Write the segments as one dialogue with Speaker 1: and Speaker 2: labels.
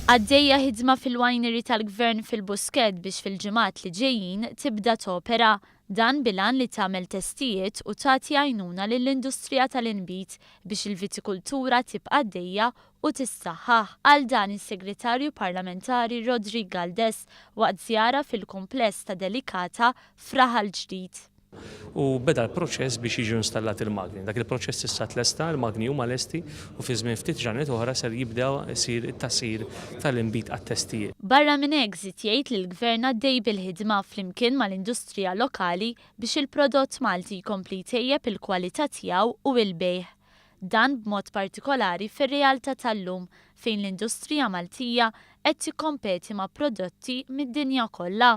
Speaker 1: Għaddejja ħidma fil-winery tal-Gvern fil-Buskett biex fil-ġimgħat li ġejjin tibda topera. Dan bil-għan li tagħmel testijiet u tagħti għajnuna lill-industrija tal-inbid biex il-vitikultura tibqa' għaddejja u tissaħħaħ. Qal dan is-Segretarju Parlamentari Roderick Galdes waqt żjara fil-kumpless ta' Delicata f'Raħal Ġdid.
Speaker 2: U beda l-proċess biex jiġu installati l-magni. Dak il-proċess issa tlesta, il-magni huma lesti u fi żmien ftit ġranet oħra ser jibda jsir it-tagħsir tal-inbid għat-testijiet.
Speaker 1: Barra minn hekk żied jgħid li l-Gvern għaddej bil-ħidma flimkien mal-industrija lokali biex il-prodott Malti jkompli jtejjeb il-kwalità tiegħu u l-bejgħ. Dan b'mod partikolari fir-realtà tal-lum fejn l-industrija Maltija qed tikkompeti ma' prodotti mid-dinja kollha.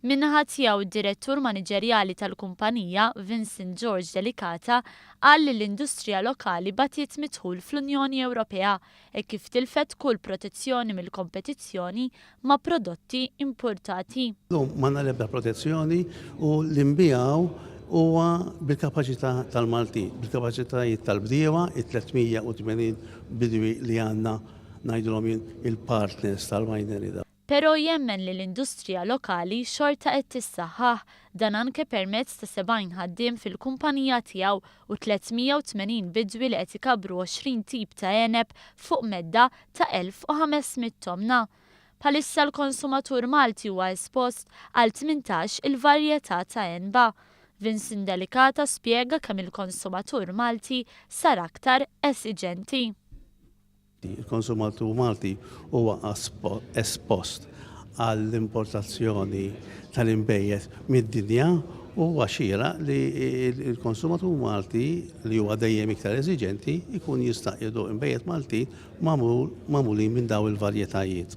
Speaker 1: Min-naħa tiegħu d-Direttur Maniġerjali tal-kumpanija, Vincent George Delicata, qal li l-industrija lokali batiet mid-dħul fl-Unjoni Ewropea hekk kif tilfet kull protezzjoni mill-kompetizzjoni ma' prodotti impurtati.
Speaker 3: Illum m'għandna l-ebda protezzjoni u li nbigħu huwa bil-kapaċità tal-Maltin, bil-kapaċitajiet tal-bdiewa, it-380 bidwi li għandna ngħidilhom jien il-partners tal-winery.
Speaker 1: Però jemmen li l-industrija lokali xorta qed tissaħħaħ, dan anke permezz ta' 70 ħaddiem fil-kumpanija tiegħu u 380 bidwi li qed ikabbru 20 tip ta' għeneb fuq medda ta' 1,500 tomna. Bħalissa l-konsumatur Malti huwa espost għal 18 il-varjetà ta' għenba. Vincent Delicata spjega kemm il-konsumatur Malti sar aktar esiġenti.
Speaker 3: Il-konsumatur Malti huwa espost għall-importazzjoni tal-inbejjed mid-dinja u huwa xieraq li l-konsumatur Malti, li huwa dejjem iktar eżiġenti, ikun jista' jduq inbejjed Maltin magħmulin minn dawn il-varjetajiet.